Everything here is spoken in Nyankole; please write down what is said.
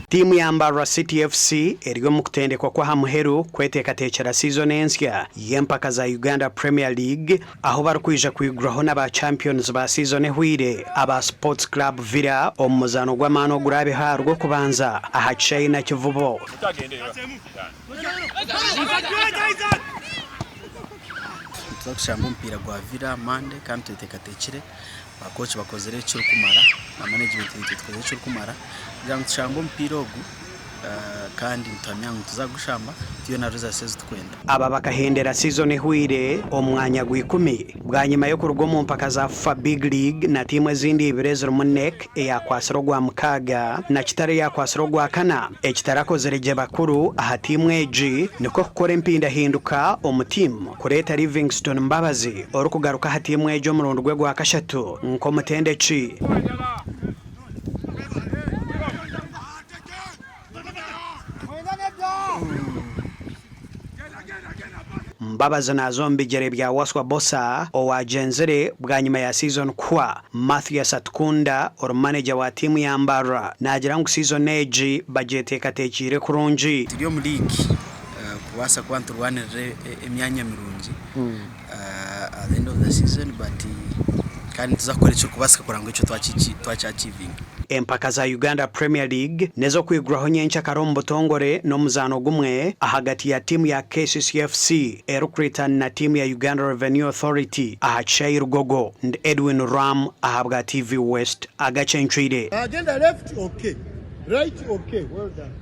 Tiimu ya Mbarara City FC eri omu kutendekwa kw'aha muheru kweteekateekyera siizoni ensya y'empaka za Uganda Premier League ahu barikwija kwiguraho na ba champions ba siizoni ehweire aba Sports Club Villa omu muzaano gw'amaani oguraabeho aha Rwokubanza aha kishaayi Nakivubo. Nituza kushamba omupiira gwa Villa Monday kandi tweteekateekire. Ba coach bakozire ekirikumara na management naitwe tukozire ekirikumara kugira ngu tushambe omupiira ogu kandi nituhamya ngu nituza kugushamba tuheyo na results ezi turikwenda. Aba bakahendera sizoni ehweire omu mwanya gw'ikumi bwanyima y'okuruga omu mpaka za fufa Big League na tiimu ezindi ibiri ezirimu NEC eyakwatsire ogwamukaaga na Kitara eyakwatsire ogwakana. Ekitarakozire gye bakuru aha tiimu egi nikwo kukora empindahinduka omu tiimu kureeta Livingstone Mbabazi orikugaruka aha tiimu egi omurundi gwe gwakashatu nk'omutendeki. Mbabazi naaza omu bigyere bya Waswa Bbosa owaagyenzire bwanyima ya siizoni kuhwa. Mathias Atukunda ori maneja wa tiimu ya Mbarara naagira ngu siizoni egi bagyeteekateekiire kurungi. Turi omu liigi kubaasa kuba niturwanirira emyanya mirungi at the end of the season but kandi nituza kukora ekirikubaasika kureba ngu ekyo twakyachivinga. Empaka za Uganda Premier League n'ez'okwiguraho nyenkyakara omu butongore n'omuzaano gumwe ahagati ya tiimu ya KCC FC erikuritana na tiimu ya Uganda Revenue Authority aha kishaayi Lugogo. Ndi Edwin Ram ahabwa TV West agacencwire. Agenda left okay, right okay, well done.